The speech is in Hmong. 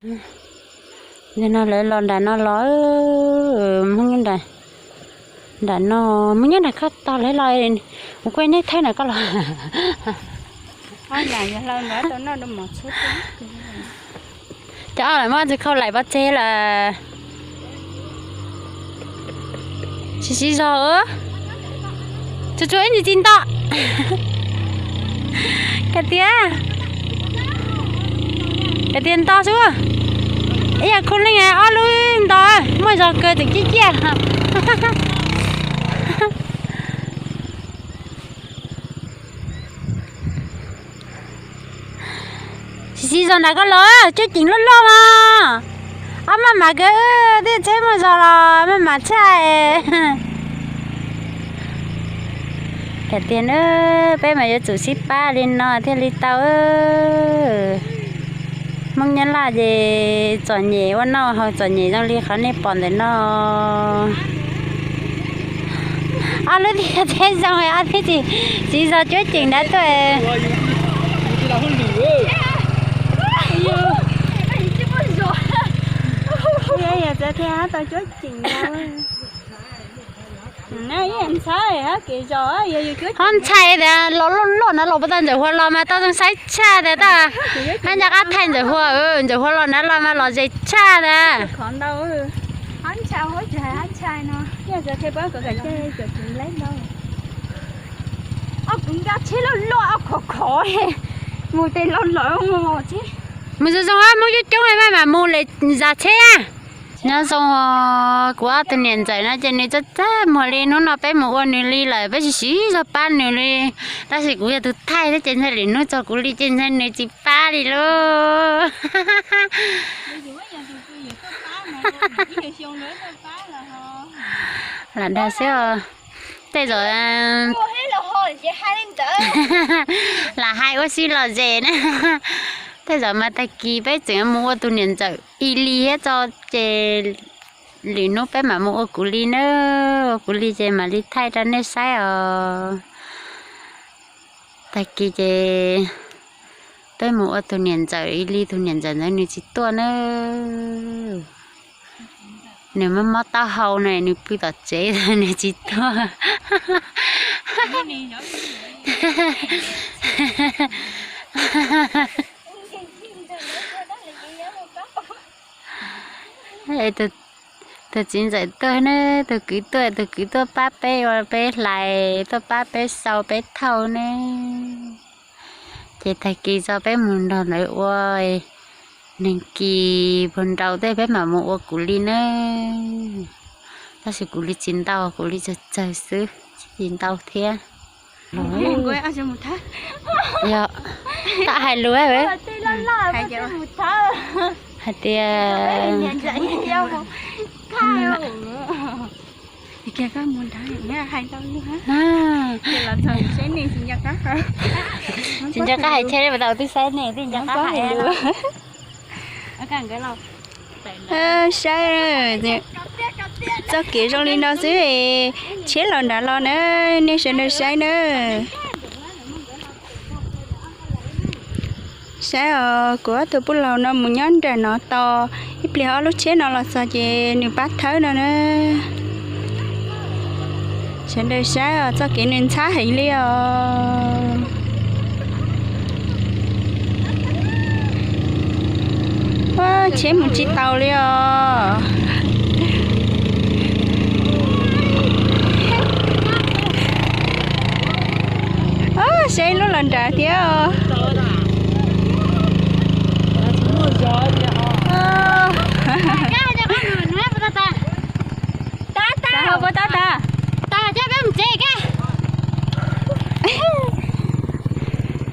Yog no lawv los nram no los, Hmoob nyob nram, nram no, Hmoob nyob nram koj tog lawv los, kuv kuj nej thawb nram koj los. Cov ob lawm muab ntxhw khau laim pov tseg lawm. Siv siv zog, tsuas tsuas ib ntsis tsis nto. Hais tias, hais tias nto xwb. Ib yam khu leej ob lub nto, muaj zog kawg tseem ciaj ciaj. Siv siv zog nram koj los, cuab ceem loj loj mas. Ob maj mam kawg, tej tsheb muaj zog los maj mam tshaj. Hais tias na, peb mas yuav tsum sib pab li no thiaj li tau. Hmoob Nyab Laj ces txom nyem ua noj haus txom nyem zoo li qhov nej pom ntawm no. Ob lub teb zoo, ob lub tsis, tsis zog cuab ceem nrad tuaj. Txawm thiaj tau cuab ceem. Ho ntshai tias los loj loj na, los puas tau Ntxawm Hua los mas tau zoo saib tshaj tias tau. Hab nco qab thaij Ntxawm Hua, Ntxawm Hua los na los mas los ze tshaj tias. Kuv nkag tsheb loj loj khov khov, mus tes loj loj mus tsheb. Mus zoo zoo, Hmoob coob coob maj mam mus lawm zam tsheb. Nyob zoo, kuv ob tug niam ntxawm no ces nws txaj txaj muag li, hnub no peb mus ua nws li lawm, peb tsis siv zog pab nws li. Tab sis kuv yog tus thaij thiab ces ntshai lwm hnub txog kuv li ces ntshai nws tsis pab li lauj. Lam dag xwb os. Tej zaum lam hais ua si lom zem na. Tej zaum mas tag kis peb tseem mus ua tus niam ntxawm ib li thiab tso, ces lwm hnub peb mam mus ua kuv li na. Ua kuv li ces mam li thaij rau nej saib os. Tag kis ces peb mus ua tus niam ntxawm ib li, tus niam ntxawm ntawd nws tsis tuaj na. Nws mob mob taub hau na, nws pw tom tsev nws tsis tuaj. Tus txiv ntxawm tuaj na, tus kwv tuaj, tus kwv tuaj pab peb ua peb hlais, tuaj pab peb sau peb thauj ne. Ces tag kis tso peb mus nrog lawv ua neeg kis puag nraud tej peb mam mus ua kuv li na. Tab sis kuv li tsis ntau, kuv li tsawg tsawg xwb, tsis ntau thiab. Yog, tab hais lus hais tias, tsis nco qab hais tsheb, tsis nco qab hais tsheb, tau twb saib nej twb nco qab hais. Saib, txoj kev zoo li no xwb, tsheb los nrad los na, nej sawv daws saib na. Saib os, kuv ob tug pub laug no mus nyob nram no tos, ib pliag ob lub tsheb no los txog ces nws pab thawb no na. Sawv daws saib os, txoj kev nws ntxhab heev li os. Tsheb mus tsis taus li os. Saib lub los nrad thiab os. Puas tab tas?